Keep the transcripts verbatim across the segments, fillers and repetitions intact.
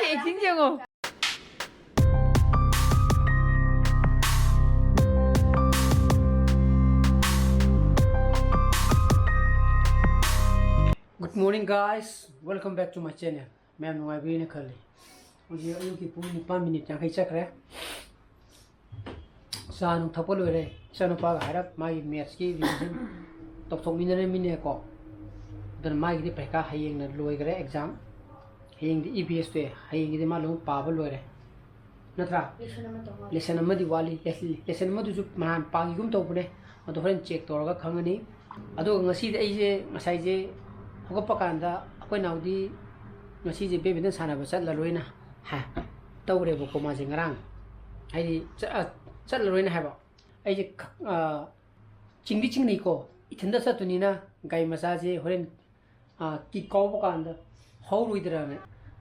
Acting ꯌꯦꯡꯉꯣ꯫ Good morning, guys. Welcome back to my channel. ꯃꯌꯥꯝ ꯅꯨꯡꯉꯥꯏꯕꯤꯔꯤꯅ ꯈꯜꯂꯤ꯫ ꯍꯧꯖꯤꯛ ꯑꯌꯨꯛꯀꯤ ꯄꯨꯡ ꯅꯤꯄꯥꯟ ꯃꯤꯅꯤꯠ ꯌꯥꯡꯈꯩ ꯆꯠꯈ꯭ꯔꯦ꯫ ꯆꯥ ꯅꯨꯡ ꯊꯛꯄ ꯂꯣꯏꯔꯦ꯫ ꯏꯆꯥꯅꯨꯄꯥꯒ ꯍꯥꯏꯔꯞ ꯃꯥꯒꯤ mathsꯀꯤ revision ꯇꯧꯊꯣꯛꯃꯤꯟꯅꯔꯝꯃꯤꯅꯦꯀꯣ꯫ ꯑꯗꯨꯅ ꯃꯥꯒꯤꯗꯤ ꯄꯩꯈꯥ ꯍꯌꯦꯡꯅ ꯂꯣꯏꯈ꯭ꯔꯦ exam꯫ ꯍꯌꯦꯡꯗꯤ E B Sꯇꯣ ꯍꯌꯦꯡꯒꯤꯗꯤ ꯃꯥ ꯂꯣꯏꯅ ꯄꯥꯕ ꯂꯣꯏꯔꯦ꯫ ꯅꯠꯇ꯭ꯔꯥ? Lesson ꯑꯃ ꯇꯧ ꯃꯥꯜꯂꯦ꯫ Lesson ꯑꯃꯗꯤ ꯋꯥꯠꯂꯤ꯫ Lesson, lesson ꯑꯃꯗꯨꯁꯨ ꯅꯍꯥꯟ ꯄꯥꯈꯤꯒꯨꯝ ꯇꯧꯕꯅꯦ꯫ ꯑꯗꯣ ꯍꯣꯔꯦꯟ check ꯇꯧꯔꯒ ꯈꯪꯉꯅꯤ꯫ ꯑꯗꯨꯒ ꯉꯁꯤꯗꯤ ꯑꯩꯁꯦ ꯉꯁꯥꯏꯁꯦ ꯍꯧꯒꯠꯄ ꯀꯥꯟꯗ ꯑꯩꯈꯣꯏ ꯅꯥꯎꯗꯤ ꯉꯁꯤꯁꯦ badminton ꯁꯥꯟꯅꯕ ꯆꯠꯂꯔꯣꯏꯅ ꯍꯥ ꯇꯧꯔꯦꯕꯀꯣ꯫ ꯃꯥꯁꯦ ꯉꯔꯥꯡ ꯍꯥꯏꯗꯤ ꯆꯠ-, ꯑ, ꯆꯠꯂꯔꯣꯏꯅ ꯍꯥꯏꯕ꯫ ꯑꯩꯁꯦ ꯈ-, ꯑ, ꯆꯤꯡꯗꯤ ꯆꯤꯡꯅꯩꯀꯣ, ꯏꯊꯟꯗ ꯆꯠꯇꯣꯏꯅꯤꯅ ꯒꯥꯔꯤ ꯃꯆꯥꯁꯦ ꯍꯣꯔꯦꯟ ꯑꯥ, kick ꯀꯥꯎꯕ ꯀꯥꯟꯗ ꯍꯧꯔꯣꯏꯗ꯭ꯔꯅ꯫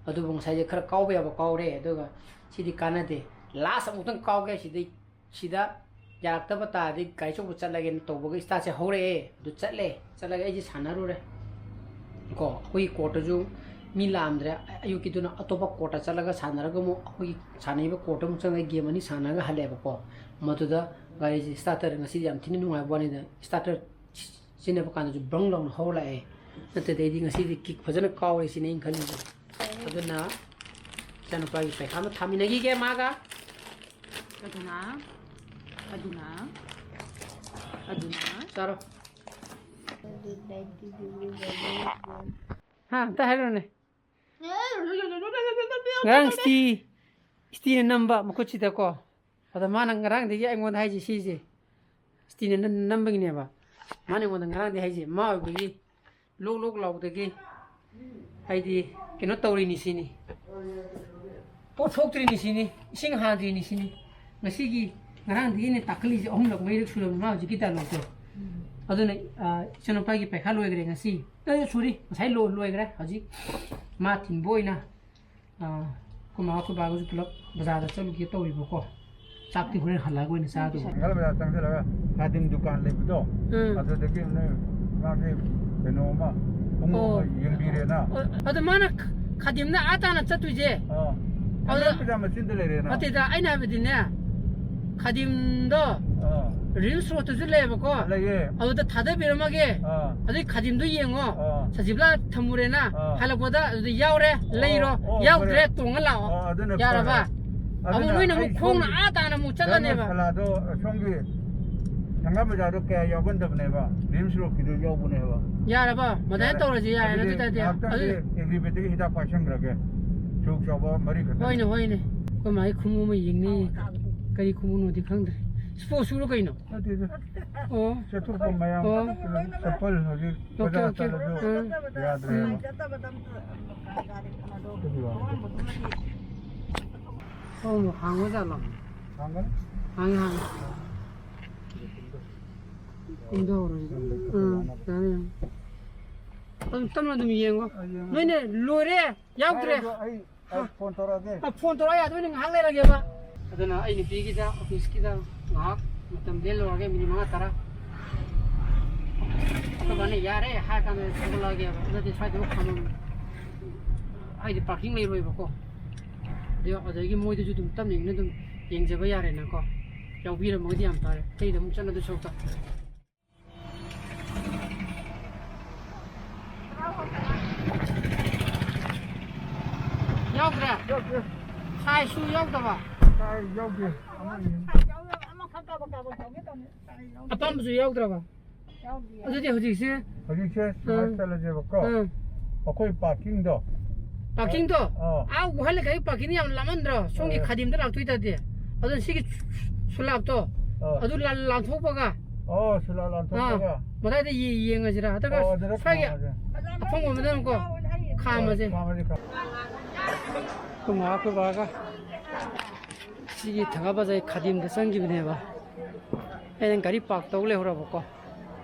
ꯑꯗꯨꯕꯨ ꯉꯁꯥꯏꯁꯦ ꯈꯔ ꯀꯥꯎꯕ ꯌꯥꯕ ꯀꯥꯎꯔꯦ꯫ ꯑꯗꯨꯒ ꯁꯤꯗꯤ ꯀꯥꯟꯅꯗꯦ, last ꯑꯃꯨꯛꯇꯪ ꯀꯥꯎꯒꯦ꯫ ꯁꯤꯗꯩ, ꯁꯤꯗ ꯌꯥꯔꯛꯇꯕ ꯇꯥꯔꯗꯤ ꯒꯥꯔꯤ ꯑꯆꯧꯕ ꯆꯠꯂꯒꯦꯅ ꯇꯧꯕꯒ startꯁꯦ ꯍꯧꯔꯛꯑꯦ꯫ ꯑꯗꯨ ꯆꯠꯂꯦ꯫ ꯆꯠꯂꯒ ꯑꯩꯁꯦ ꯁꯥꯟꯅꯔꯨꯔꯦ ꯀꯣ꯫ ꯑꯩꯈꯣꯏꯒꯤ courtꯇꯁꯨ ꯃꯤ ꯂꯥꯛꯑꯝꯗ꯭ꯔꯦ꯫ ꯑꯌꯨꯛꯀꯤꯗꯨꯅ ꯑꯇꯣꯞꯄ courtꯇ ꯆꯠꯂꯒ ꯁꯥꯟꯅꯔꯒ ꯑꯃꯨꯛ ꯑꯩꯈꯣꯏꯒꯤ ꯁꯥꯟꯅꯔꯤꯕ courtꯇ ꯑꯃꯨꯛ ꯆꯪꯉꯒ game ꯑꯅꯤ ꯁꯥꯟꯅꯔꯒ ꯍꯜꯂꯛꯑꯦꯕꯀꯣ꯫ ꯃꯗꯨꯗ ꯒꯥꯔꯤꯁꯦ starter ꯉꯁꯤꯗꯤ ꯌꯥꯝ ꯊꯤꯅ ꯅꯨꯡꯉꯥꯏꯕ ꯋꯥꯅꯤꯗ꯫ Starter ꯁꯤꯖꯤꯟꯅꯕ ꯀꯥꯟꯗꯁꯨ ꯕ꯭ꯔꯪ ꯂꯥꯎꯅ ꯍꯧꯔ ꯂꯥꯛꯑꯦ꯫ ꯅꯠꯇ꯭ꯔꯗꯤ ꯑꯩꯗꯤ ꯉꯁꯤꯗꯤ kick ꯐꯖꯅ ꯀꯥꯎꯔꯦ ꯁꯤꯅꯦ ꯑꯩꯅ ꯈꯜꯂꯤꯁꯦ꯫ ꯑꯗꯨꯅ ꯏꯆꯥꯅꯨꯄꯥꯒꯤ ꯄꯩꯈꯥ ꯑꯃ ꯊꯥꯃꯤꯟꯅꯈꯤꯒꯦ ꯃꯥꯒ꯫ ꯑꯗꯨꯅ, ꯑꯗꯨꯅ, ꯑꯗꯨꯅ꯫ ꯆꯥꯔꯣ꯫ ꯍꯥ, ꯑꯝꯇ ꯍꯥꯏꯔꯣꯅꯦ꯫ ꯉꯔꯥꯡ ꯁ꯭ꯇꯤ, ꯁ꯭ꯇꯤꯅ ꯅꯝꯕ ꯃꯈꯨꯠꯁꯤꯗꯀꯣ꯫ ꯑꯗ ꯃꯥꯅ ꯉꯔꯥꯡꯗꯒꯤ ꯑꯩꯉꯣꯟꯗ ꯍꯥꯏꯁꯦ ꯁꯤꯁꯦ꯫ ꯁ꯭ꯇꯤꯅ ꯅꯝ-, ꯅꯝꯕꯒꯤꯅꯦꯕ꯫ ꯃꯥꯅ ꯑꯩꯉꯣꯟꯗ ꯉꯔꯥꯡꯗꯤ ꯍꯥꯏꯁꯦ, ꯃꯥ ꯑꯣꯏꯕꯒꯤ ꯂꯣꯛ ꯂꯣꯛ ꯂꯥꯎꯕꯗꯒꯤ ꯍꯥꯏꯗꯤ ꯀꯩꯅꯣ ꯇꯧꯔꯤꯅꯤ ꯁꯤꯅꯤ꯫ ꯄꯣꯠ ꯊꯣꯛꯇ꯭ꯔꯤꯅꯤ ꯁꯤꯅꯤ꯫ ꯏꯁꯤꯡ ꯍꯥꯟꯗ꯭ꯔꯤꯅꯤ ꯁꯤꯅꯤ꯫ ꯉꯁꯤꯒꯤ, ꯉꯔꯥꯡꯗꯒꯤ ꯑꯩꯅ ꯇꯥꯛꯈꯠꯂꯤꯁꯦ ꯑꯍꯨꯝꯂꯛ ꯃꯔꯤꯔꯛ ꯁꯨꯔꯕꯅꯤ ꯃꯥ ꯍꯧꯖꯤꯛꯀꯤ dialogueꯇꯣ꯫ ꯑꯗꯨꯅ, ꯑ, ꯏꯆꯥꯅꯨꯄꯥꯒꯤ ꯄꯩꯈꯥ ꯂꯣꯏꯈ꯭ꯔꯦ ꯉꯁꯤ꯫ ꯑ, sorry, ꯉꯁꯥꯏ ꯂꯣ-, ꯂꯣꯏꯈ꯭ꯔꯦ꯫ ꯍꯧꯖꯤꯛ ꯃꯥ ꯊꯤꯟꯕ ꯑꯣꯏꯅ ꯑꯥ, ꯑꯩꯈꯣꯏ ꯃꯥ ꯑꯩꯈꯣꯏ ꯕꯥꯒꯁꯨ ꯄꯨꯂꯞ ꯕꯖꯥꯔꯗ ꯆꯠꯂꯨꯒꯦ ꯇꯧꯔꯤꯕꯀꯣ꯫ ꯆꯥꯛꯇꯤ ꯍꯣꯔꯦꯟ ꯍꯜꯂꯛꯑꯒ ꯑꯣꯏꯅ ꯆꯥꯗꯧꯕ꯫ ꯏꯝꯐꯥꯜ ꯕꯖꯥꯔ ꯆꯪꯁꯤꯜꯂꯒ ꯈꯥꯗꯤꯝ ꯗꯨꯀꯥꯟ ꯂꯩꯕꯗꯣ, ꯎꯝ꯫ ꯑꯗꯨꯗꯒꯤ ꯅꯣꯏ ꯃꯥꯒꯤ ꯀꯩꯅꯣ ꯑꯃ, ꯈꯣꯡꯎꯞ ꯑꯣ꯫ ꯑꯃ ꯌꯦꯡꯕꯤꯔꯦꯅ꯫ ꯑꯣ, ꯑꯗꯣ ꯃꯥꯅ ꯈ-, ꯈꯥꯗꯤꯝꯅ ꯑꯥ ꯇꯥꯅ ꯆꯠꯇꯣꯏꯁꯦ꯫ ꯑꯥ꯫ ꯑꯗꯨꯗ ꯑꯗꯨ ꯄꯩꯁꯥ ꯃꯆꯤꯟꯗ ꯂꯩꯔꯦꯅ꯫ ꯅꯠꯇꯦꯗ, ꯑꯩꯅ ꯍꯥꯏꯕꯗꯤꯅꯦ, ꯈꯥꯗꯤꯝꯗꯣ ꯑꯥ꯫ ꯔꯤꯝꯁ ꯔꯣꯗꯇꯁꯨ ꯂꯩꯌꯦꯕꯀꯣ꯫ ꯂꯩꯌꯦ꯫ ꯑꯗꯨꯗ ꯊꯥꯗꯕꯤꯔꯝꯃꯒꯦ꯫ ꯑꯥ꯫ ꯑꯗꯨꯏ ꯈꯥꯗꯤꯝꯗꯣ ꯌꯦꯡꯉꯣ꯫ ꯑꯥ꯫ ꯁꯖꯤꯕꯂꯥ ꯊꯝꯃꯨꯔꯦꯅ꯫ ꯑꯥ꯫ ꯍꯜꯂꯛꯄꯗ ꯑꯗꯨꯗ ꯌꯥꯎꯔꯦ, ꯑꯣ, ꯂꯩꯔꯣ꯫ ꯑꯣ, ꯌꯥꯎꯗ꯭ꯔꯦ, ꯐꯔꯦ꯫ ꯇꯣꯡꯉ ꯂꯥꯛꯑꯣ꯫ ꯑꯣ, ꯑꯗꯨꯅ ꯌꯥꯔꯕ? ꯐꯔꯦ꯫ ꯑꯃꯨꯛ ꯑꯗꯨꯅ ꯅꯣꯏꯅ ꯑꯩ ꯑꯃꯨꯛ ꯈꯣꯡꯅ ꯁꯣꯝꯒꯤ ꯑꯥ ꯇꯥꯅ ꯑꯃꯨꯛ ꯆꯠꯂꯅꯦꯕ꯫ ꯁꯣꯝꯒꯤ ꯁꯂꯥꯗꯣ, ꯁꯣꯝꯒꯤ ꯊꯪꯒꯥꯜ ꯕꯖꯥꯔꯗꯣ ꯀꯌꯥ ꯌꯥꯎꯒꯟꯗꯕꯅꯦꯕ, ꯔꯤꯝꯁ ꯔꯣꯗꯀꯤꯗꯣ ꯌꯥꯎꯕꯅꯦꯕ꯫ ꯌꯥꯔꯕ? ꯑꯗꯨꯃꯥꯏꯅ ꯌꯥꯔꯦ꯫ ꯇꯧꯔꯁꯤ, ꯌꯥꯔꯦ, ꯑꯗꯨꯗꯤ ꯑꯗꯨ ꯇꯥꯔꯗꯤ꯫ ꯉꯥꯏꯍꯥꯛꯇꯪꯗꯤ ꯑꯗꯨ ꯑꯦꯒ꯭ꯔꯤꯕꯦꯠꯇꯒꯤ ꯍꯤꯗꯥꯛ ꯄꯥꯏꯁꯟꯈ꯭ꯔꯒꯦ꯫ ꯁꯨꯛ ꯆꯥꯎꯕ ꯃꯔꯤ ꯈꯛꯇꯅꯤ꯫ ꯍꯣꯏꯅꯦ, ꯍꯣꯏꯅꯦ꯫ ꯑꯩꯈꯣꯏ ꯃꯥꯒꯤ ꯈꯣꯡꯎꯞ ꯑꯃ ꯌꯦꯡꯅꯤ꯫ ꯀꯔꯤ ꯈꯣꯡꯎꯞꯅꯣꯗꯤ ꯈꯪꯗ꯭ꯔꯦ꯫ ꯁ꯭ꯄꯣꯔꯠ ꯁꯨꯔꯣ ꯀꯩꯅꯣ? ꯅꯠꯇꯦꯗ꯫ ꯑꯣ꯫ ꯆꯠꯊꯣꯛꯄ ꯃꯌꯥꯝ ꯑꯣ꯫ ꯆꯠꯄꯜ ꯍꯧꯖꯤꯛ ꯑꯣꯀꯦ, ꯕꯖꯥꯔ ꯑꯣꯀꯦ꯫ ꯆꯠꯂꯁꯨ ꯎꯝ꯫ ꯌꯥꯗ꯭ꯔꯦꯕ꯫ ꯎꯝ꯫ ꯑꯗꯨꯒꯤ ꯋꯥꯅꯤ꯫ ꯊꯣꯡ ꯍꯥꯡꯕ ꯖꯥꯠꯂꯣ? ꯍꯥꯡꯒꯅꯤ꯫ ꯍꯥꯡꯉꯤ, ꯍꯥꯡꯉꯤ꯫ ꯀꯨꯝꯊꯍꯧꯔꯣ꯫ ꯎꯝ, ꯌꯥꯅꯤ, ꯌꯥꯅꯤ꯫ ꯑꯗꯨꯝ ꯇꯞꯅ ꯑꯗꯨꯝ ꯌꯦꯡꯉꯣ꯫ ꯑ, ꯌꯦꯡꯉꯣ꯫ ꯅꯣꯏꯅ ꯂꯣꯏꯔꯦ, ꯌꯥꯎꯗ꯭ꯔꯦ꯫ ꯍꯥꯏꯔꯁꯨ ꯑꯩ ꯑꯩ ꯐꯣꯟ ꯇꯧꯔꯛꯑꯒꯦ꯫ ꯑ, ꯐꯣꯟ ꯇꯧꯔꯛꯑꯣ ꯌꯥꯗꯣꯏꯅꯦ, ꯉꯥꯏꯍꯥꯛ ꯂꯩꯔꯒꯦꯕ꯫ ꯑꯗꯨꯅ ꯑꯩ ꯅꯨꯄꯤꯒꯤꯗ, ꯑꯣꯐꯤꯁꯀꯤꯗ ꯉꯥꯏꯍꯥꯛ ꯃꯇꯝ ꯂꯦꯜꯂꯨꯔꯒꯦ, ꯃꯤꯅꯤꯠ ꯃꯉꯥ ꯇꯔꯥ꯫ ꯑꯩꯈꯣꯏ ꯕꯥꯅ "ꯌꯥꯔꯦ" ꯍꯥꯏꯔ ꯀꯥꯟꯗ ꯊꯣꯛꯂꯛꯑꯒꯦꯕ꯫ ꯅꯠꯇꯦ, ꯁ꯭ꯋꯥꯏꯗ ꯑꯃꯨꯛ ꯈꯥꯝꯃꯝꯃꯦ꯫ ꯑꯩꯗꯤ ꯄꯥꯔꯀꯤꯡ ꯂꯩꯔꯣꯏꯕꯀꯣ꯫ ꯑꯗꯨ, ꯑꯗꯒꯤ ꯃꯣꯏꯗꯁꯨ ꯑꯗꯨꯝ ꯇꯞꯅ ꯏꯪꯅ ꯑꯗꯨꯝ ꯌꯦꯡꯖꯕ ꯌꯥꯔꯦꯅꯀꯣ꯫ ꯌꯥꯎꯕꯤꯔꯝꯃꯒꯗꯤ ꯌꯥꯝ ꯐꯔꯦ, ꯑꯇꯩꯗ ꯑꯃꯨꯛ ꯆꯠꯅꯗꯣꯏ ꯁꯔꯨꯛꯇ꯫ ꯌꯥꯎꯗ꯭ꯔꯦ? ꯌꯥꯎꯗ꯭ꯔꯦ꯫ ꯁꯥꯏꯖꯁꯨ ꯌꯥꯎꯗꯕ? ꯁꯥꯏꯖ ꯌꯥꯎꯗꯦ꯫ ꯑꯃꯅꯤ꯫ ꯑꯄꯥꯝꯕꯁꯨ ꯌꯥꯎꯗ꯭ꯔꯕ? ꯌꯥꯎꯗꯤꯌꯦ꯫ ꯑꯗꯨꯗꯤ ꯍꯧꯖꯤꯛꯁꯦ ꯍꯧꯖꯤꯛꯁꯦ ꯁꯨꯃꯥꯏꯅ ꯎꯝ꯫ ꯆꯠꯂꯁꯦꯕꯀꯣ꯫ ꯎꯝ꯫ ꯑꯩꯈꯣꯏ ꯄꯥꯔꯀꯤꯡꯗꯣ꯫ ꯄꯥꯔꯀꯤꯡꯗꯣ? ꯑꯥ꯫ ꯑꯥ, ꯋꯥꯍꯜ ꯂꯩꯀꯥꯏꯒꯤ ꯄꯥꯔꯀꯤꯡꯗꯣ ꯌꯥꯝ ꯂꯥꯞꯃꯟꯗ꯭ꯔꯣ? ꯁꯣꯝꯒꯤ ꯑꯥ꯫ ꯈꯥꯗꯤꯝꯗ ꯂꯥꯛꯇꯣꯏ ꯇꯥꯔꯗꯤ꯫ ꯑꯗꯨꯅ ꯁꯤꯒꯤ ꯁꯨꯂꯥꯞꯇꯣ, ꯑꯥ꯫ ꯑꯗꯨ ꯂꯥꯟ-, ꯂꯥꯟꯊꯣꯛꯄꯒ꯫ ꯑꯣ, ꯁꯨꯂꯥꯞ ꯂꯥꯟꯊꯣꯛꯄꯒ꯫ ꯑꯥ, ꯃꯇꯥꯏꯗ ꯌꯦ-, ꯌꯦꯡꯉꯁꯤꯔꯥ? ꯅꯠꯇ꯭ꯔꯒ ꯑꯣ, ꯑꯗꯨꯗ ꯁ꯭ꯋꯥꯏꯒꯤ ꯈꯥꯝꯃꯁꯦ꯫ ꯑꯐꯪꯕ ꯑꯃꯗ ꯑꯗꯨꯝꯀꯣ ꯈꯥꯝꯃꯁꯦ꯫ ꯈꯥꯝꯃꯁꯦ, ꯈꯥꯝꯃꯁꯦ꯫ ꯑꯩꯈꯣꯏ ꯃꯥ, ꯑꯩꯈꯣꯏ ꯕꯥꯒ ꯁꯤꯒꯤ ꯊꯪꯒꯥꯜ ꯕꯖꯥꯔꯒꯤ ꯈꯥꯗꯤꯝꯗ ꯆꯪꯈꯤꯕꯅꯦꯕ꯫ ꯑꯩꯅ ꯒꯥꯔꯤ ꯄꯥꯔꯛ ꯇꯧ ꯂꯩꯍꯧꯔꯕꯀꯣ꯫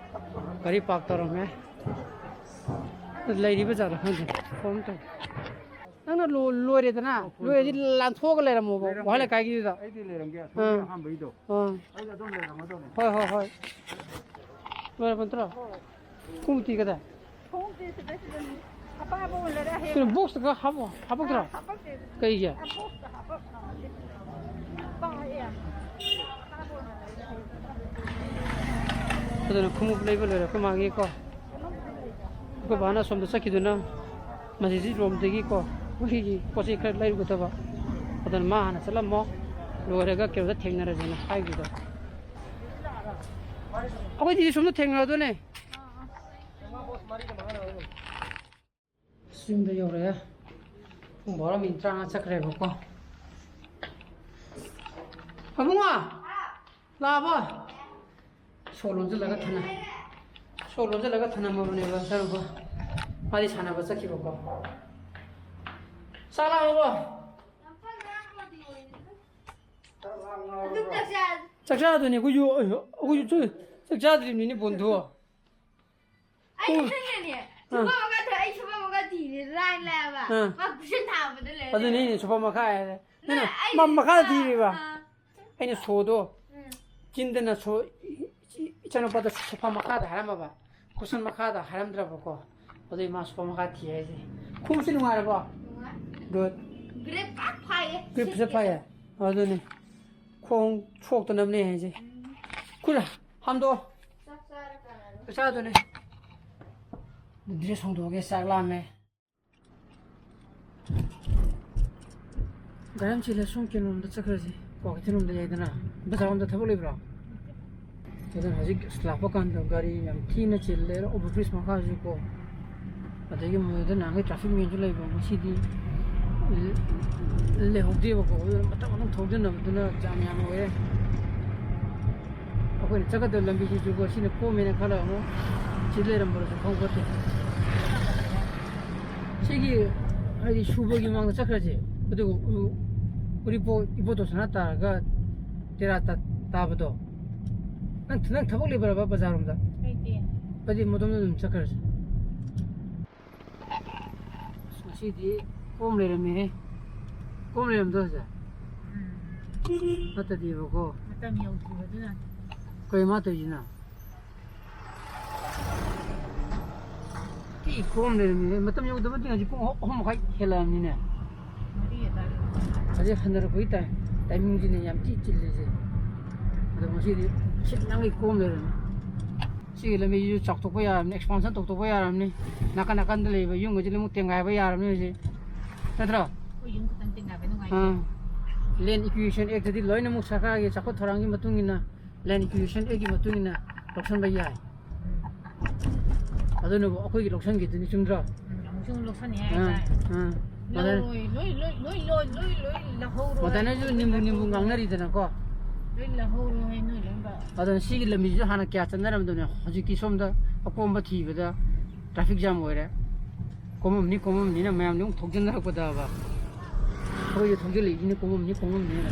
ꯒꯥꯔꯤ ꯄꯥꯔꯛ ꯇꯧꯔꯝꯃꯦ꯫ ꯂꯩꯔꯤꯕ ꯖꯥꯠꯂ ꯈꯪꯗꯦ꯫ ꯐꯣꯟ ꯇꯧ꯫ ꯅꯪꯅ ꯂꯣ-, ꯂꯣꯏꯔꯦꯗꯅ? ꯑꯣ, ꯐꯣꯟ ꯂꯣꯏꯔꯗꯤ ꯇꯧ꯫ ꯂꯥꯟꯊꯣꯛꯑꯒ ꯂꯩꯔꯝꯃꯣꯕ, ꯂꯩꯔꯝꯒꯦ꯫ ꯋꯥꯍꯜ ꯂꯩꯀꯥꯏꯒꯤꯗꯨꯗ꯫ ꯑꯩꯗꯤ ꯂꯩꯔꯝꯒꯦ꯫ ꯑꯁꯣꯝꯒꯤ ꯑꯥ꯫ ꯑꯍꯥꯟꯕꯩꯗꯣ꯫ ꯑꯥ꯫ ꯑꯩꯗꯤ ꯑꯗꯨꯝ ꯂꯩꯔꯝꯃꯗꯧꯅꯦ꯫ ꯍꯣꯏ, ꯍꯣꯏ, ꯍꯣꯏ꯫ ꯂꯣꯏꯔꯕ ꯅꯠꯇ꯭ꯔꯣ? ꯈꯣꯡꯎꯞꯇꯤ ꯀꯗꯥꯏ? ꯈꯣꯡꯎꯞꯇꯤ ꯁꯤꯗ, ꯁꯤꯗꯅꯤ꯫ ꯀꯩꯅꯣ, ꯕꯣꯛꯁꯇꯒ ꯍꯥꯞꯄꯣ, ꯍꯥꯞꯄꯛꯇ꯭ꯔꯣ? ꯍꯥꯞꯄꯛꯇꯦ꯫ ꯀꯩꯒꯤ? ꯕꯣꯛꯁꯇ ꯍꯥꯞꯄꯛ-, ꯄꯥꯛꯑꯦ꯫ ꯑꯗꯨꯅ ꯈꯣꯡꯎꯞ ꯂꯩꯕ ꯂꯣꯏꯔꯦ ꯑꯩꯈꯣꯏ ꯃꯥꯒꯤꯀꯣ꯫ ꯑꯩꯈꯣꯏ ꯕꯥꯅ ꯑꯁꯣꯝꯗ ꯆꯠꯈꯤꯗꯨꯅ ꯃꯁꯤꯁꯤ ꯔꯣꯝꯗꯒꯤꯀꯣ ꯑꯩꯈꯣꯏꯒꯤ ꯄꯣꯠ ꯆꯩ ꯈꯔ ꯂꯩꯔꯨꯒꯗꯕ꯫ ꯑꯗꯨꯅ ꯃꯥ ꯍꯥꯟꯅ ꯆꯠꯂꯝꯃꯣ, ꯂꯣꯏꯔꯒ ꯀꯩꯅꯣꯗ ꯊꯦꯡꯅꯔꯁꯦꯅ ꯍꯥꯏꯈꯤꯗꯣ꯫ ꯑꯩꯈꯣꯏꯗꯤ ꯁꯣꯝꯗ ꯊꯦꯡꯅꯔꯗꯣꯏꯅꯦ꯫ ꯌꯨꯝꯗ ꯌꯧꯔꯛꯑꯦ꯫ ꯄꯨꯡ ꯕꯥꯔꯣ ꯃꯤꯅꯤꯠ ꯇꯔꯥꯃꯉꯥ ꯆꯠꯈ꯭ꯔꯦꯕꯀꯣ꯫ ꯑꯕꯨꯡꯉꯣ! ꯂꯥꯛꯑꯕꯣ? ꯁꯣ ꯂꯣꯟꯁꯤꯜꯂꯒ ꯊꯅꯝ-, ꯁꯣ ꯂꯣꯟꯁꯤꯜꯂꯒ ꯊꯅꯝꯃꯕꯅꯦꯕ ꯁꯔꯨꯀꯣ꯫ ꯃꯥꯗꯤ ꯁꯥꯟꯅꯕ ꯆꯠꯈꯤꯕꯀꯣ꯫ ꯆꯥꯛ ꯂꯥꯛꯑꯕꯣ? ꯆꯥꯛ ꯆꯥꯗꯣꯏꯅꯦ ꯑꯩꯈꯣꯏꯁꯨ꯫ ꯑꯩꯈꯣꯏꯁꯨ ꯆꯥꯛ ꯆꯥꯗ꯭ꯔꯤꯕꯅꯤꯅꯦ ꯕꯣꯟꯗꯣ꯫ ꯑꯩ ꯎꯝ꯫ ꯈꯪꯉꯦꯅꯦ꯫ ꯑꯥ꯫ ꯁꯨꯄꯔ ꯃꯈꯥ ꯊꯣꯛꯑꯦ, ꯑꯩ ꯁꯨꯄꯔ ꯃꯈꯥ ꯊꯤꯔꯦ, ꯂꯥꯏ ꯂꯥꯏꯕ꯫ ꯑꯥ꯫ ꯃꯥ ꯀꯨꯁꯟ ꯊꯥꯕꯗ ꯂꯩꯔꯦ꯫ ꯑꯗꯨꯅꯦ ꯑꯩꯅ ꯁꯨꯄꯔ ꯃꯈꯥ ꯍꯥꯏꯔꯦ꯫ ꯅꯪꯅ ꯑꯩ ꯃꯥ ꯃꯈꯥ ꯊꯤꯔꯤꯕ? ꯑꯥ꯫ ꯑꯩꯅ ꯁꯣꯗꯣ ꯎꯝ꯫ ꯆꯤꯟꯗꯅ ꯁꯣ, ꯏ-, ꯏ-, ꯏꯆꯥꯅꯨꯄꯥꯗ ꯁꯣꯐꯥ ꯃꯈꯥꯗ ꯍꯥꯏꯔꯝꯃꯕ, ꯀꯨꯁꯟ ꯃꯈꯥꯗ ꯍꯥꯏꯔꯝꯗ꯭ꯔꯕꯀꯣ꯫ ꯑꯗꯨꯏ ꯃꯥ ꯁꯣꯐꯥ ꯃꯈꯥ ꯊꯤ ꯍꯥꯏꯁꯦ꯫ ꯈꯣꯡꯎꯞꯁꯤ ꯅꯨꯡꯉꯥꯏꯔꯕꯣ? ꯅꯨꯡꯉꯥꯏ꯫ Good꯫ ꯒ꯭ꯔꯤꯞ ꯐꯖ ꯐꯩꯌꯦ꯫ ꯑꯗꯨꯅꯤ꯫ ꯈꯣꯡ ꯁꯣꯛꯇꯅꯕꯅꯦ ꯍꯥꯏꯁꯦ꯫ ꯎꯝ꯫ ꯈꯨꯔꯥ, ꯍꯥꯝꯗꯣꯛꯑꯣ꯫ ꯆꯥꯛ ꯆꯥꯔꯀꯥꯟꯗ꯫ ꯆꯥꯛ ꯆꯥꯗꯣꯏꯅꯦ꯫ ꯗ꯭ꯔꯦꯁ ꯍꯣꯡꯗꯣꯛꯑꯒꯦ, ꯆꯥꯛ ꯂꯥꯝꯃꯦ꯫ ꯒꯥꯔꯤ ꯌꯥꯝ ꯆꯤꯜꯂꯦ, ꯁꯣꯝ ꯀꯩꯅꯣꯝꯗ ꯆꯠꯈ꯭ꯔꯁꯤ꯫ ꯀ꯭ꯋꯥꯀꯩꯊꯦꯜ ꯂꯣꯝꯗ ꯌꯥꯏꯗꯅ꯫ ꯕꯖꯥꯔ ꯂꯣꯝꯗ ꯊꯕꯛ ꯂꯩꯕ꯭ꯔꯣ? ꯑꯗꯨꯅ ꯍꯧꯖꯤꯛ ꯑꯁ ꯂꯥꯛꯄ ꯀꯥꯟꯗ ꯒꯥꯔꯤ ꯌꯥꯝ ꯊꯤꯅ ꯆꯤꯜꯂꯦ, over bridge ꯃꯈꯥꯁꯨ ꯀꯣ꯫ ꯑꯗꯒꯤ ꯃꯣꯏꯗ ꯅꯍꯥꯟꯒꯩ traffic man ꯁꯨ ꯂꯩꯕ, ꯉꯁꯤꯗꯤ ꯂꯩꯍꯧꯗꯦꯕꯀꯣ꯫ ꯑꯗꯨꯅ ꯃꯊꯪ ꯃꯊꯪ ꯊꯧꯖꯤꯟꯅꯕꯗꯨꯅ ꯖꯥꯝ ꯌꯥꯝ ꯑꯣꯏꯔꯦ꯫ ꯑꯩꯈꯣꯏꯅ ꯆꯠꯀꯗꯕ ꯂꯝꯕꯤꯁꯤꯁꯨꯀꯣ, ꯁꯤꯅ ꯀꯣꯝꯃꯦꯅ ꯈꯜꯂꯒ ꯑꯃꯨꯛ ꯁꯤ ꯂꯩꯔꯝꯕꯗꯁꯨ ꯈꯪꯄꯣꯠꯇꯦ꯫ ꯁꯤꯒꯤ ꯍꯥꯏꯗꯤ ꯁꯨꯕꯒꯤ ꯃꯃꯥꯡꯗ ꯆꯠꯈ꯭ꯔꯁꯦ꯫ ꯑꯗꯨꯒ ꯎ-, ꯎꯔꯤꯄꯣꯛ ꯏꯕꯣꯇꯣꯟ ꯁꯅꯥ ꯇꯥꯔꯒ ꯇꯦꯔꯥ ꯇꯥ-, ꯇꯥꯕꯗꯣ꯫ ꯅꯪ, ꯅꯪ ꯊꯕꯛ ꯂꯩꯕ꯭ꯔꯕ ꯕꯖꯥꯔꯔꯣꯝꯗ? ꯂꯩꯇꯦ꯫ ꯑꯗꯨꯗꯤ ꯃꯗꯣꯝꯗ ꯑꯗꯨꯝ ꯆꯠꯈ꯭ꯔꯁꯦ꯫ ꯑꯁ, ꯉꯁꯤꯗꯤ ꯀꯣꯝ ꯂꯩꯔꯝꯃꯦꯍꯦ꯫ ꯀꯣꯝ ꯂꯩꯔꯝꯗꯣ ꯍꯧꯖꯤꯛ? ꯎꯝ꯫ ꯅꯠꯇꯗꯤꯕꯀꯣ꯫ ꯃꯇꯝ ꯌꯧꯗ꯭ꯔꯤꯕꯗꯨꯅ꯫ ꯀꯩ ꯃꯥ ꯇꯧꯔꯤꯁꯤꯅ? ꯐꯤ ꯀꯣꯝ ꯂꯩꯔꯝꯃꯤꯅꯦ꯫ ꯃꯇꯝ ꯌꯧꯗꯕ ꯅꯠꯇꯦ, ꯍꯧꯖꯤꯛ ꯄꯨꯡ ꯑꯍꯨꯝ ꯃꯈꯥꯏ ꯍꯦꯜꯂꯛꯑꯕꯅꯤꯅꯦ꯫ ꯍꯧꯖꯤꯛ ꯍꯟꯅꯔꯛꯄꯒꯤ ꯇꯥꯏ-, ꯇꯥꯏꯃꯤꯡꯁꯤꯅꯦ ꯌꯥꯝ ꯊꯤ ꯆꯤꯜꯂꯤꯁꯦ꯫ ꯑꯗꯣ ꯉꯁꯤꯗꯤ ꯁꯤꯠ ꯅꯥꯟꯒꯩ ꯀꯣꯝ ꯂꯩꯔꯝꯃꯤ꯫ ꯁꯤꯒꯤ ꯂꯝꯕꯤꯁꯤꯁꯨ ꯆꯥꯎꯊꯣꯛꯄ ꯌꯥꯔꯕꯅꯤ, expansion ꯇꯧꯊꯣꯛꯄ ꯌꯥꯔꯕꯅꯤ꯫ ꯅꯥꯀꯟ ꯅꯥꯀꯟꯗ ꯂꯩꯕ ꯌꯨꯝꯒꯁꯦ ꯂꯣꯏꯅꯃꯛ ꯇꯦꯡꯒꯥꯏꯕ ꯌꯥꯔꯕꯅꯤ ꯍꯧꯖꯤꯛ, ꯅꯠꯇ꯭ꯔꯣ? ꯑꯩꯈꯣꯏ ꯌꯨꯝ ꯈꯛꯇꯪ ꯇꯦꯡꯒꯥꯏꯕ ꯅꯨꯡꯉꯥꯏꯇꯦ꯫ ꯑꯥ꯫ Land Acquisition Actꯗꯤ ꯂꯣꯏꯅꯃꯛ ꯁꯔꯀꯥꯔꯒꯤ ꯆꯥꯎꯈꯠ ꯊꯧꯔꯥꯡꯒꯤ ꯃꯇꯨꯡ ꯏꯟꯅ, Land Acquisition Actꯀꯤ ꯃꯇꯨꯡ ꯏꯟꯅ ꯂꯧꯁꯤꯟꯕ ꯌꯥꯏ꯫ ꯎꯝ꯫ ꯑꯗꯨꯅꯕꯨ ꯑꯩꯈꯣꯏꯒꯤ ꯂꯧꯁꯤꯟꯈꯤꯗꯨꯅꯤ, ꯆꯨꯝꯗ꯭ꯔꯣ? ꯎꯝ, ꯑꯃꯨꯛꯁꯨ ꯑꯃꯨꯛ ꯂꯧꯁꯟꯅꯤ ꯑꯥ, ꯍꯥꯏꯇꯥꯔꯦ꯫ ꯑꯥ꯫ ꯃꯗꯥꯏ-, ꯂꯧꯔꯣꯏ, ꯂꯣꯏ, ꯂꯣꯏ, ꯂꯣꯏ, ꯂꯣꯏ, ꯂꯣꯏ ꯂꯧꯍꯧꯔꯣ ꯃꯗꯥꯏꯅꯁꯨ ꯍꯥꯏ, ꯅꯤꯝꯕꯨ ꯅꯤꯝꯕꯨ ꯂꯧꯍꯧꯔꯣ꯫ ꯉꯥꯡꯅꯔꯤꯗꯅꯀꯣ꯫ ꯂꯣꯏ ꯂꯧꯍꯧꯔꯣ ꯍꯥꯏ, ꯅꯣꯏ ꯂꯣꯏꯅꯃꯛ꯫ ꯑꯗꯨꯅ ꯁꯤꯒꯤ ꯂꯝꯕꯤꯁꯤꯁꯨ ꯍꯥꯟꯅ ꯀꯌꯥ ꯆꯠꯅꯔꯝꯗꯕꯅꯦ, ꯍꯧꯖꯤꯛꯇꯤ ꯁꯣꯝꯗ ꯑꯀꯣꯝꯕ ꯊꯤꯕꯗ traffic jam ꯑꯣꯏꯔꯦ꯫ ꯀꯣꯝꯃꯝꯅꯤ, ꯀꯣꯝꯃꯝꯅꯤꯅ ꯃꯌꯥꯝꯁꯦ ꯑꯃꯨꯛ ꯊꯣꯛꯖꯤꯟꯅꯔꯛꯄꯗꯕ꯫ ꯑꯩꯈꯣꯏꯁꯨ ꯊꯣꯛꯖꯤꯜꯂꯛꯏꯁꯤꯅ ꯀꯣꯝꯃꯝꯅꯤ, ꯀꯣꯝꯃꯝꯅꯤꯅ꯫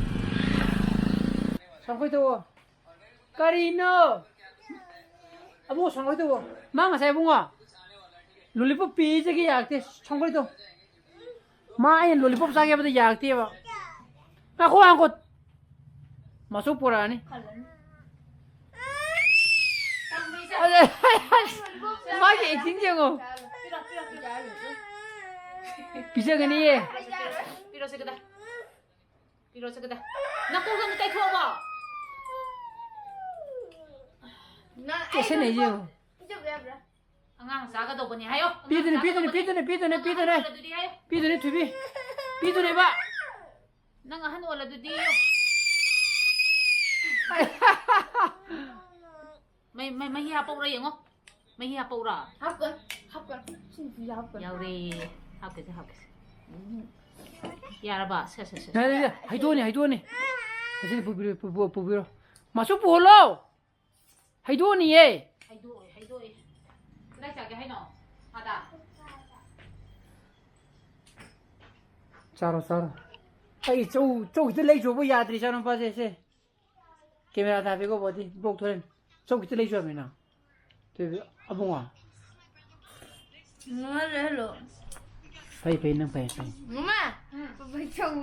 ꯁꯪꯈꯣꯏ ꯇꯧꯑꯣ꯫ ꯀꯔꯤꯅꯣ? ꯑꯕꯨꯡꯉꯣ, ꯁꯪꯈꯣꯏ ꯇꯧꯑꯣ꯫ ꯃꯥ ꯉꯁꯥꯏ ꯑꯕꯨꯡꯉꯣ lollipop ꯄꯤꯖꯒꯦ ꯌꯥꯔꯛꯇꯦ꯫ ꯁꯪꯈꯣꯏ ꯇꯧ꯫ ꯃꯥ ꯑꯩꯅ lollipop ꯆꯥꯒꯦ ꯍꯥꯏꯕꯗ ꯌꯥꯔꯛꯇꯦꯕ꯫ ꯉꯥꯏꯈꯣ, ꯉꯥꯏꯈꯣ꯫ ꯃꯆꯨ ꯄꯨꯔꯛꯑꯅꯤ꯫ ꯃꯥꯒꯤ acting ꯌꯦꯡꯉꯣ꯫ ꯄꯤꯖꯒꯅꯤꯌꯦ꯫ ꯄꯤꯔꯛꯑꯣꯁꯦ ꯀꯗꯥ꯫ ꯄꯤꯔꯛꯑꯣꯁꯦ ꯀꯗꯥ꯫ ꯅꯀꯣꯛꯇꯣ ꯑꯝꯇ ꯇꯩꯊꯣꯛꯑꯣꯕ꯫ ꯅꯪ ꯀꯦꯁꯟꯅꯩꯁꯦ ꯌꯦꯡꯉꯣ꯫ ꯄꯤꯖꯕ ꯌꯥꯕ꯭ꯔꯥ? ꯑꯉꯥꯡ ꯆꯥꯒꯗꯧꯕꯅꯤ ꯍꯥꯏꯌꯣ꯫ ꯄꯤꯗꯨꯅꯤ, ꯑꯉꯥꯡ ꯄꯤꯗꯨꯅꯤ, ꯆꯥꯒꯗꯧꯕꯅꯤ꯫ ꯄꯤꯗꯨꯅꯤ, ꯄꯤꯗꯨꯅꯤ, ꯅꯪ ꯄꯤꯗꯨꯅꯤ꯫ ꯑꯍꯟ ꯑꯣꯏꯔꯗꯨꯗꯤ ꯍꯥꯏꯌꯣ꯫ ꯄꯤꯗꯨꯅꯤ, ꯊꯣꯏꯕꯤ꯫ ꯄꯤꯗꯨꯅꯦꯕ꯫ ꯅꯪ ꯑꯍꯟ ꯑꯣꯜꯂꯗꯨꯗꯤ꯫ ꯃꯩ, ꯃꯩ, ꯃꯍꯤ ꯍꯥꯞꯄꯛꯎꯔꯥ ꯌꯦꯡꯉꯣ꯫ ꯃꯍꯤ ꯍꯥꯞꯄꯛꯎꯔꯥ? ꯍꯥꯞꯀ, ꯍꯥꯞꯀ꯫ ꯁꯤꯡꯖꯨ ꯍꯥꯞꯀ꯫ ꯌꯥꯎꯔꯦ꯫ ꯍꯥꯞꯀꯁꯦ, ꯍꯥꯞꯀꯁꯦ꯫ ꯎꯝ꯫ ꯌꯥꯔꯕ? ꯁꯦ, ꯁꯦ, ꯁꯦ꯫ ꯌꯥꯔꯦ, ꯌꯥꯔꯦ꯫ ꯍꯩꯗꯣꯛꯑꯅꯤ, ꯍꯩꯗꯣꯛꯑꯅꯤ꯫ ꯉꯁꯤꯗꯤ ꯄꯨꯕꯤꯔꯣ, ꯄꯨꯕꯤꯔꯣ, ꯄꯨꯕꯤꯔꯣ꯫ ꯃꯥꯁꯨ ꯄꯨꯍꯜꯂꯣ꯫ ꯍꯩꯗꯣꯛꯑꯅꯤꯌꯦ꯫ ꯍꯩꯗꯣꯛꯑꯣꯏ, ꯍꯩꯗꯣꯛꯑꯣꯏ꯫ ꯀꯗꯥꯏ ꯆꯥꯒꯦ ꯍꯥꯏꯅꯣ? ꯑꯥꯗ? ꯆꯥꯔꯣ, ꯆꯥꯔꯣ꯫ ꯑꯩ ꯆꯧ, ꯆꯧ ꯈꯤꯇ ꯂꯩꯆꯣꯕꯨ ꯌꯥꯗ꯭ꯔꯤ, ꯏꯆꯥꯅꯨꯄꯥꯁꯦ, ꯁꯦ꯫ Camera ꯊꯥꯕꯤꯀꯣ, body block ꯊꯣꯛꯂꯛꯑꯅꯤ꯫ ꯆꯧ ꯈꯤꯇ ꯂꯩꯆꯣ ꯍꯥꯏꯕꯅꯤꯅ꯫ ꯇꯨ, ꯑꯕꯨꯡꯉꯣ꯫ ꯃꯃꯥ ꯂꯩꯍꯜꯂꯣ꯫ ꯐꯩ, ꯐꯩ, ꯅꯪ ꯐꯩ, ꯐꯩ꯫ ꯃꯃꯥ! ꯎꯝ꯫ ꯄꯄꯥ ꯆꯧ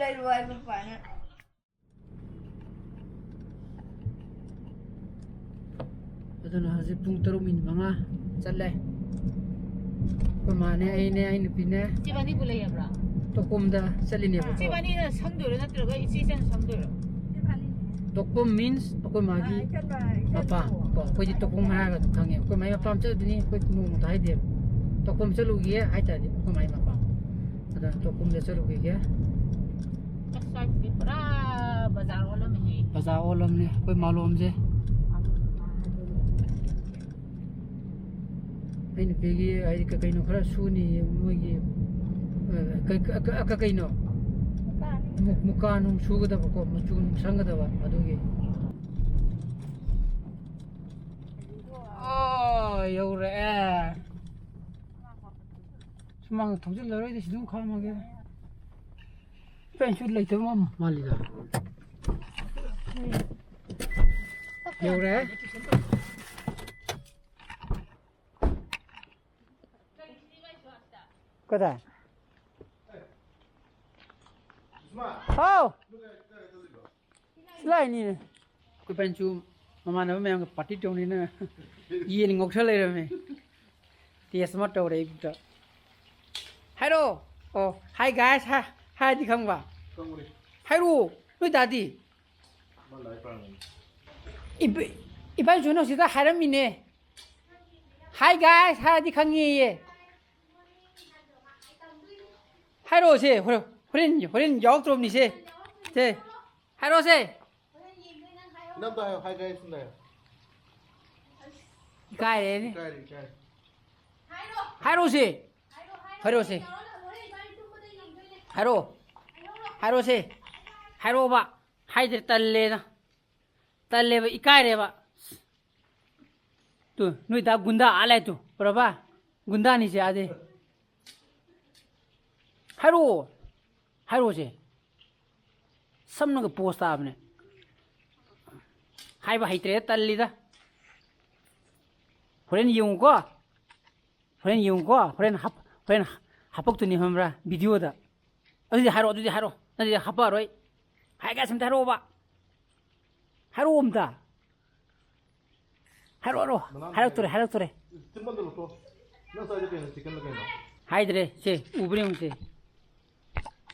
ꯂꯩꯔꯨ ꯍꯥꯏ ꯄꯄꯥꯅ꯫ ꯑꯗꯨꯅ ꯍꯧꯖꯤꯛ ꯄꯨꯡ ꯇꯔꯨꯛ ꯃꯤꯅꯤꯠ ꯃꯉꯥ ꯆꯠꯂꯦ꯫ ꯑꯩꯈꯣꯏ ꯃꯥꯅꯦ, ꯑꯩꯅꯦ, ꯑꯩ ꯅꯨꯄꯤꯅꯦ꯫ ꯏꯆꯦꯕꯥꯅꯤꯕꯨ ꯂꯩ ꯍꯥꯏꯕ꯭ꯔꯥ? ꯇꯣꯀꯨꯝꯗ ꯆꯠꯂꯤꯅꯦꯕꯀꯣ꯫ ꯏꯆꯦꯕꯥꯅꯤꯅ ꯁꯝꯗꯣꯏꯔꯣ ꯅꯠꯇ꯭ꯔꯒ ꯏꯆꯦ ꯏꯆꯟ ꯁꯝꯗꯣꯏꯔꯣ? ꯇꯣꯀꯨꯝ means ꯑꯩꯈꯣꯏ ꯃꯥꯒꯤ ꯃꯄꯥ ꯀꯣ, ꯑꯩꯈꯣꯏꯗꯤ ꯇꯣꯀꯨꯝ ꯍꯥꯏꯔꯒ ꯑꯗꯨꯝ ꯈꯪꯉꯦ꯫ ꯑꯩꯈꯣꯏ ꯃꯥꯒꯤ ꯃꯄꯥꯝ ꯆꯠꯂꯨꯗꯣꯏꯅꯤ, ꯑꯩꯈꯣꯏ ꯅꯣꯡꯃꯇ ꯍꯥꯏꯗꯦꯕ꯫ ꯇꯣꯀꯨꯝ ꯆꯠꯂꯨꯒꯦ ꯍꯥꯏꯇꯥꯔꯗꯤ ꯑꯩꯈꯣꯏ ꯃꯥꯒꯤ ꯃꯄꯥꯝ꯫ ꯑꯗꯨꯅ ꯇꯣꯀꯨꯝꯗ ꯆꯠꯂꯨꯈꯤꯒꯦ꯫ ꯑꯁ, ꯁ꯭ꯋꯥꯏꯁꯤꯗꯤ ꯄꯨꯔꯥ ꯕꯖꯥꯔ ꯑꯣꯜꯂꯝꯃꯦꯍꯦ꯫ ꯕꯖꯥꯔ ꯑꯣꯜꯂꯝꯅꯦ ꯑꯩꯈꯣꯏ ꯃꯥꯂꯣꯝꯁꯦ꯫ ꯑꯩ ꯅꯨꯄꯤꯒꯤ ꯍꯥꯏꯗꯤ ꯀꯩ ꯀꯩꯅꯣ ꯈꯔ ꯁꯨꯅꯤ ꯃꯣꯏꯒꯤ, ꯑ, ꯀꯩ-, ꯀ-, ꯀ-, ꯀ-, ꯀꯩꯅꯣ? ꯃꯨ-, ꯃꯨꯀꯥ ꯅꯨꯡ ꯁꯨꯒꯗꯕꯀꯣ, ꯃꯆꯨ ꯅꯨꯡ ꯁꯪꯒꯗꯕ ꯑꯗꯨꯒꯤ꯫ ꯑꯣ, ꯌꯧꯔꯛꯑꯦ꯫ ꯁꯨꯃꯥꯡ ꯊꯧꯖꯤꯜꯂꯔꯣꯏꯗ, ꯁꯤ ꯑꯗꯨꯝ ꯈꯥꯝꯃꯒꯦ꯫ ꯄꯦꯟꯁꯨ ꯂꯩꯇꯕ ꯃꯥꯜꯂꯤꯗ꯫ ꯌꯧꯔꯦ꯫ ꯀꯗꯥꯏ? ꯍꯥꯎ! ꯁꯤ ꯂꯥꯛꯏꯅꯤꯅꯦ꯫ ꯑꯩꯈꯣꯏ ꯄꯦꯟꯁꯨ ꯃꯃꯥꯟꯅꯕ ꯃꯌꯥꯝꯒ party ꯇꯧꯅꯤꯅ ꯌꯦꯟ ꯉꯧꯁꯜ ꯂꯩꯔꯝꯃꯦ꯫ Taste ꯑꯃ ꯇꯧꯔꯦ ꯑꯌꯨꯛꯇ꯫ ꯍꯥꯏꯔꯣ꯫ ꯑꯣ, hi guys ꯍꯥꯏ-, ꯍꯥꯏꯔꯗꯤ ꯈꯪꯕ? ꯈꯪꯕꯅꯤ꯫ ꯍꯥꯏꯔꯛꯑꯣ, ꯅꯣꯏ ꯗꯥꯗꯤ? ꯃꯥ ꯂꯥꯏꯔꯤꯛ ꯄꯥꯔꯝꯒꯅꯤ꯫ ꯏꯕ-, ꯏꯕꯥꯏꯁꯨ ꯅꯪ ꯁꯤꯗ ꯍꯥꯏꯔꯝꯃꯤꯅꯦ꯫ Hi guys ꯍꯥꯏꯔꯗꯤ ꯈꯪꯉꯦꯌꯦ꯫ ꯍꯥꯏꯔꯛꯑꯣꯁꯦ, ꯍꯣꯔꯦꯟ, ꯍꯣꯔꯦꯟ, ꯍꯣꯔꯦꯟ ꯌꯥꯎꯔꯛꯇ꯭ꯔꯣꯕꯅꯤꯁꯦ꯫ ꯁꯦ, ꯍꯥꯏꯔꯛꯑꯣꯁꯦ꯫ ꯅꯪ ꯑꯝꯇ ꯍꯥꯏꯌꯣ, hi guys ꯑꯝꯇ ꯍꯥꯏꯌꯣ꯫ ꯏꯀꯥꯏꯔꯦꯅꯦ꯫ ꯏꯀꯥꯏꯔꯦ, ꯏꯀꯥꯏꯔꯦ꯫ ꯍꯥꯏꯔꯛꯑꯣꯁꯦ꯫ ꯍꯥꯏꯔꯛꯑꯣꯁꯦ꯫ ꯍꯥꯏꯔꯛꯑꯣ꯫ ꯍꯥꯏꯔꯛꯑꯣꯁꯦ꯫ ꯍꯥꯏꯔꯛꯑꯣꯕ꯫ ꯍꯥꯏꯗ꯭ꯔꯦ, ꯇꯜꯂꯦꯅ꯫ ꯇꯜꯂꯦꯕ, ꯏꯀꯥꯏꯔꯦꯕ꯫ ꯇꯨ, ꯅꯣꯏ ꯗꯥ ꯒꯨꯟꯗꯥ ꯑꯥ ꯂꯥꯛꯑꯦ ꯇꯨ, ꯎꯔꯕ? ꯒꯨꯟꯗꯥꯅꯤꯁꯦ ꯑꯥꯗꯩ꯫ ꯍꯥꯏꯔꯛꯑꯣ꯫ ꯍꯥꯏꯔꯛꯑꯣꯁꯦ꯫ ꯁꯝꯅꯒ pose ꯇꯥꯕꯅꯦ꯫ ꯍꯥꯏꯕ ꯍꯩꯇ꯭ꯔꯦ, ꯇꯜꯂꯤꯗ꯫ ꯍꯣꯔꯦꯟ ꯌꯦꯡꯉꯨꯀꯣ꯫ ꯍꯣꯔꯦꯟ ꯌꯦꯡꯉꯨꯀꯣ꯫ ꯍꯣꯔꯦꯟ ꯍꯥꯞ-, ꯍꯣꯔꯦꯟ ꯍꯥꯄꯛꯇꯣꯏꯅꯤ ꯈꯪꯕ꯭ꯔꯥ? Video ꯗ꯫ ꯑꯗꯨꯗꯤ ꯍꯥꯏꯔꯛꯑꯣ, ꯑꯗꯨꯗꯤ ꯍꯥꯏꯔꯛꯑꯣ꯫ ꯅꯠꯇ꯭ꯔꯗꯤ ꯍꯥꯄꯛꯑꯔꯣꯏ꯫ Hi guys ꯑꯝꯇ ꯍꯥꯏꯔꯛꯑꯣꯕ꯫ ꯍꯥꯏꯔꯛꯑꯣ ꯑꯝꯇ꯫ ꯍꯥꯏꯔꯛꯑꯣ, ꯍꯥꯏꯔꯛꯑꯣ꯫ ꯃꯅꯥꯎ ꯍꯥꯏꯔꯛꯇꯣꯔꯦ, ꯍꯥꯏꯔꯛꯇꯣꯔꯦ꯫ ꯆꯤꯟꯕꯥꯟꯗ ꯂꯧꯊꯣꯛꯑꯣ꯫ ꯅꯪ ꯆꯥꯏꯗꯣ ꯀꯩꯅꯣ? ꯆꯤꯛꯀꯟꯂ ꯀꯩꯅꯣ? ꯍꯥꯏꯗ꯭ꯔꯦ꯫ ꯁꯦ, ꯎꯕ꯭ꯔꯥ ꯌꯦꯡꯉꯨꯁꯦ꯫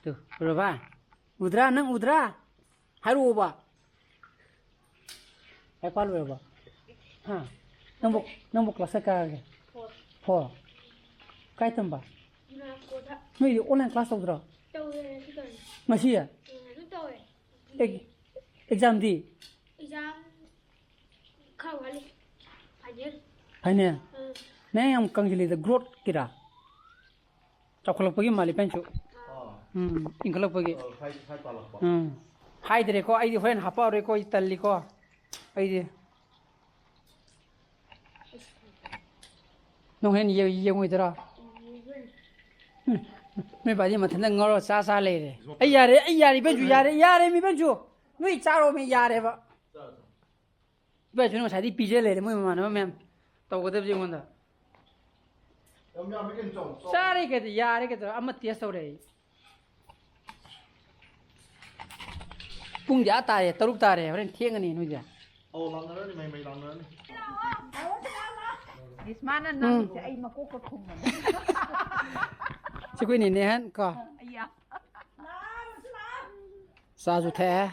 ꯇꯨ, ꯎꯔꯕ? ꯎꯗ꯭ꯔꯥ? ꯅꯪ ꯎꯗ꯭ꯔꯥ? ꯍꯥꯏꯔꯛꯑꯣꯕ꯫ ꯂꯥꯏꯔꯤꯛ ꯄꯥ ꯂꯣꯏꯔꯕ? ꯍꯥ? ꯅꯪꯕꯨ, ꯅꯪꯕꯨ ꯀ꯭ꯂꯥꯁ ꯀꯌꯥ ꯀꯥꯔꯒꯦ? ꯐꯣꯔ꯫ ꯀꯥꯏ ꯇꯝꯕ? ꯅꯣꯏꯗꯤ ꯑꯣꯟꯂꯥꯏꯟ ꯀ꯭ꯂꯥꯁ ꯇꯧꯗ꯭ꯔꯣ? ꯇꯧꯋꯦ, ꯉꯁꯤ ꯇꯧꯋꯦ꯫ ꯉꯁꯤ? ꯎꯝ, ꯑꯗꯨꯝ ꯇꯧꯋꯦ꯫ ꯑꯦꯛ-, ꯑꯦꯛꯖꯥꯝꯗꯤ? ꯑꯦꯛꯖꯥꯝ ꯈꯔ ꯋꯥꯠꯂꯤ꯫ ꯐꯥꯏꯅꯦꯜ꯫ ꯐꯥꯏꯅꯦꯜ? ꯎꯝ꯫ ꯅꯪ ꯌꯥꯝ ꯀꯪꯁꯤꯜꯂꯤꯗ, ꯒ꯭ꯔꯣꯠꯀꯤꯔꯥ? ꯆꯥꯎꯈꯠꯂꯛꯄꯒꯤ ꯃꯥꯜꯂꯤ ꯄꯦꯟꯁꯨ꯫ ꯑꯥ꯫ ꯎꯝ, ꯏꯟꯈꯠꯂꯛꯄꯒꯤ꯫ ꯑ, ꯁ꯭ꯋꯥꯏ, ꯁ꯭ꯋꯥꯏ ꯄꯥꯜꯂꯛꯄ꯫ ꯎꯝ꯫ ꯍꯥꯏꯗ꯭ꯔꯦꯀꯣ, ꯑꯩꯗꯤ ꯍꯣꯔꯦꯟ ꯍꯥꯄꯛꯑꯔꯣꯏꯀꯣ, ꯑꯩ ꯇꯜꯂꯤꯀꯣ꯫ ꯑꯩꯗꯤ꯫ ꯅꯪ ꯍꯣꯔꯦꯟ ꯌꯦ-, ꯌꯦꯡꯉꯣꯏꯗ꯭ꯔꯣ? ꯎꯝ, ꯅꯣꯏ ꯕꯥꯗꯤ ꯃꯊꯟꯇ ꯉꯧꯔ ꯆꯥ ꯆꯥ ꯂꯩꯔꯦ꯫ ꯑꯩ ꯌꯥꯔꯦ, ꯑꯩ ꯌꯥꯔꯦ, ꯏꯕꯦꯟꯁꯨ ꯌꯥꯔꯦ, ꯌꯥꯔꯦ, ꯃꯤ ꯏꯕꯦꯟꯁꯨ꯫ ꯅꯣꯏ ꯆꯥꯔꯣꯃꯤ, ꯌꯥꯔꯦꯕ꯫ ꯆꯥꯔꯣ, ꯆꯥꯔꯣ꯫ ꯏꯕꯥꯏꯁꯨ ꯉꯁꯥꯏꯗꯤ ꯄꯤꯖ ꯂꯩꯔꯦ ꯃꯣꯏ ꯃꯃꯥꯟꯅꯕ ꯃꯌꯥꯝ ꯇꯧꯒꯗꯕꯁꯦ ꯑꯩꯉꯣꯟꯗ꯫ ꯌꯥꯝ ꯌꯥꯝꯃꯤ ꯀꯩꯅꯣ, ꯆꯥꯎ, ꯆꯥꯎ꯫ ꯆꯥꯔꯦ ꯀꯩꯗ-, ꯌꯥꯔꯦ ꯀꯩꯗꯧꯔꯦ, ꯑꯃ ꯇꯦꯁ ꯇꯧꯔꯦ ꯑꯩ꯫ ꯄꯨꯡꯗꯤ ꯑꯥ ꯇꯥꯔꯦ, ꯇꯔꯨꯛ ꯇꯥꯔꯦ, ꯍꯣꯔꯦꯟ ꯊꯦꯡꯉꯅꯤ ꯅꯣꯏꯁꯦ꯫ ꯑꯧ, ꯂꯥꯎꯅꯔꯅꯤ, ꯃꯩ, ꯃꯩ ꯂꯥꯎꯅꯔꯅꯤ꯫ ꯏꯁ, ꯃꯥꯅ ꯎꯝ꯫ ꯅꯪꯁꯦ ꯑꯩ ꯃꯀꯣꯛꯀ ꯈꯨꯝꯃꯅꯤ꯫ ꯁꯤ ꯑꯩꯈꯣꯏ ꯅꯦꯅꯦ ꯍꯟ ꯀꯣ꯫ ꯑꯩꯌꯥ꯫ ꯆꯥꯁꯨ ꯊꯛꯑꯦ꯫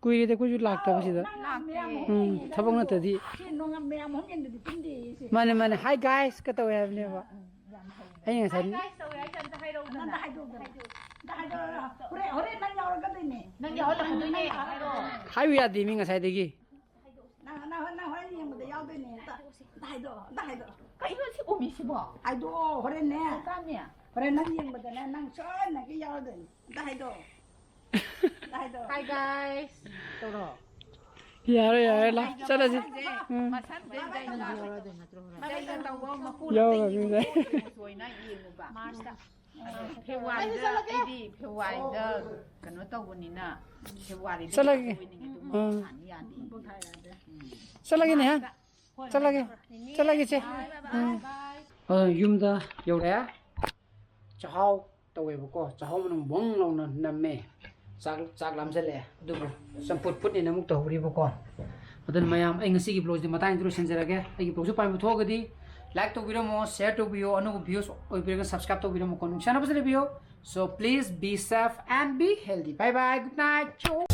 ꯀꯨꯏꯔꯦꯗ ꯑꯩꯈꯣꯏꯁꯨ ꯂꯥꯛꯇꯕꯁꯤꯗ꯫ ꯂꯥꯛꯇꯦ꯫ ꯎꯝ, ꯊꯕꯛ ꯅꯠꯇ꯭ꯔꯗꯤ꯫ ꯁꯤ ꯅꯣꯡꯉꯥꯟ ꯃꯌꯥꯝ ꯑꯃ ꯌꯦꯡꯗꯗꯤ ꯇꯨꯝꯗꯦ ꯁꯤ꯫ ꯃꯥꯅꯦ, ꯃꯥꯅꯦ꯫ Hi guys ꯀ ꯇꯧꯋꯦ ꯍꯥꯏꯕꯅꯦꯕ꯫ ꯎꯝ, ꯌꯥꯝ ꯍꯩ꯫ ꯑꯩ ꯉꯁꯥꯏ Hi guys ꯇꯧꯋꯦ ꯍꯥꯏꯁꯦ ꯑꯝꯇ ꯍꯥꯏꯔꯛꯎꯗꯅ꯫ ꯑꯝꯇ ꯍꯥꯏꯗꯣꯛꯑꯣ꯫ ꯑꯝꯇ ꯍꯥꯏꯗꯣꯛꯑꯣ꯫ ꯍꯣꯔꯦꯟ, ꯍꯣꯔꯦꯟ ꯅꯪ ꯌꯥꯎꯔꯛꯀꯗꯣꯏꯅꯦ꯫ ꯅꯪ ꯌꯥꯎꯍꯜꯂꯛꯀꯗꯣꯏꯅꯦ꯫ ꯍꯥꯏꯔꯛꯑꯣ꯫ ꯍꯥꯏꯌꯨ ꯌꯥꯗꯦ ꯃꯤ ꯉꯁꯥꯏꯗꯒꯤ꯫ ꯅꯪ, ꯅꯪ, ꯅꯪ ꯍꯣꯔꯦꯟ ꯌꯦꯡꯕꯗ ꯌꯥꯎꯗꯣꯏꯅꯦ꯫ ꯑꯝꯇ, ꯑꯝꯇ ꯍꯥꯏꯗꯣꯛꯑꯣ, ꯑꯝꯇ ꯍꯥꯏꯗꯣꯛꯑꯣ꯫ ꯀꯩꯅꯣ ꯁꯤ ꯎꯃꯤꯁꯤꯕꯣ? ꯍꯥꯏꯗꯣꯛꯑꯣ ꯍꯣꯔꯦꯟꯅꯦ꯫ ꯁꯨꯀꯥꯝꯃꯤ꯫ ꯍꯣꯔꯦꯟ ꯅꯪ ꯌꯦꯡꯕꯗꯅꯦ ꯅꯪ ꯁꯣꯏꯗꯅꯒꯤ ꯌꯥꯎꯔꯗꯣꯏꯅꯦ꯫ ꯑꯝꯇ ꯍꯥꯏꯗꯣꯛꯑꯣ꯫ ꯑꯝꯇ ꯍꯥꯏꯗꯣꯛꯑꯣ꯫ Hi guys꯫ ꯇꯧꯔꯣ꯫ ꯌꯥꯔꯦ, ꯌꯥꯔꯦ, ꯂꯥꯛ, ꯆꯠꯂꯁꯤ꯫ ꯃꯁꯝꯁꯦ, ꯎꯝ꯫ ꯃꯁꯝꯁꯦ ꯖꯩꯒ ꯇꯧꯕ ꯃꯄꯨꯅ ꯑꯝꯇ ꯌꯥꯎꯔꯒ ꯌꯦꯡꯉꯨ, ꯌꯦꯡꯉꯨ, ꯌꯦꯡꯉꯨ ꯍꯥꯏꯅ ꯌꯦꯡꯉꯨꯕ꯫ ꯃꯥꯔꯁꯇ꯫ ꯑꯗꯣ ꯐꯦꯕ꯭ꯋꯥꯔꯤꯗ ꯑꯩꯗꯤ ꯐꯦꯕ꯭ꯋꯥꯔꯤꯗ ꯀꯩꯅꯣ ꯇꯧꯕꯅꯤꯅ, ꯐꯦꯕ꯭ꯋꯥꯔꯤꯗ ꯆꯠꯂꯒꯦ꯫ ꯑꯣꯏꯅꯤꯡꯉꯦ ꯑꯗꯨ ꯎꯝ꯫ ꯃꯄꯥꯟ ꯌꯥꯗꯦ꯫ ꯆꯠꯂꯒꯦꯅꯦ, ꯍꯥ? ꯃꯥꯔꯁꯇ꯫ ꯆꯠꯂꯒꯦ꯫ ꯆꯠꯂꯒꯦ, ꯏꯆꯦ꯫ ꯎꯝ꯫ ꯑ, ꯌꯨꯝꯗ ꯌꯧꯔꯛꯑꯦ꯫ ꯆꯥꯛꯍꯥꯎ ꯇꯧꯋꯦꯕꯀꯣ꯫ ꯆꯥꯛꯍꯥꯎ ꯃꯅꯝ ꯕꯪ ꯂꯥꯎꯅ ꯅꯝꯃꯦ꯫ ꯆꯥꯛ, ꯆꯥꯛ ꯂꯥꯝꯁꯤꯜꯂꯛꯑꯦ꯫ ꯑꯗꯨꯕꯨ ꯆꯝꯐꯨꯠ ꯐꯨꯠꯅꯦꯅ ꯑꯃꯨꯛ ꯇꯧꯍꯧꯔꯤꯕꯀꯣ꯫ ꯑꯗꯨꯅ ꯃꯌꯥꯝ, ꯑꯩ ꯉꯁꯤꯒꯤ vlogꯁꯦ ꯃꯇꯥꯡꯁꯤꯗ ꯂꯣꯏꯁꯤꯟꯖꯔꯒꯦ꯫ ꯑꯩꯒꯤ vlogꯁꯨ ꯄꯥꯏꯕ ꯊꯣꯛꯑꯒꯗꯤ Like ꯇꯧꯕꯤꯔꯝꯃꯣ, share ꯇꯧꯕꯤꯌꯣ, ꯑꯅꯧꯕ views ꯑꯣꯏꯕꯤꯔꯒ subscribe ꯇꯧꯕꯤꯔꯝꯃꯣꯀꯣ, ꯅꯨꯡꯁꯤꯅꯕꯁꯨ ꯂꯩꯕꯤꯌꯣ꯫ So please be safe and be healthy. Bye bye, good night.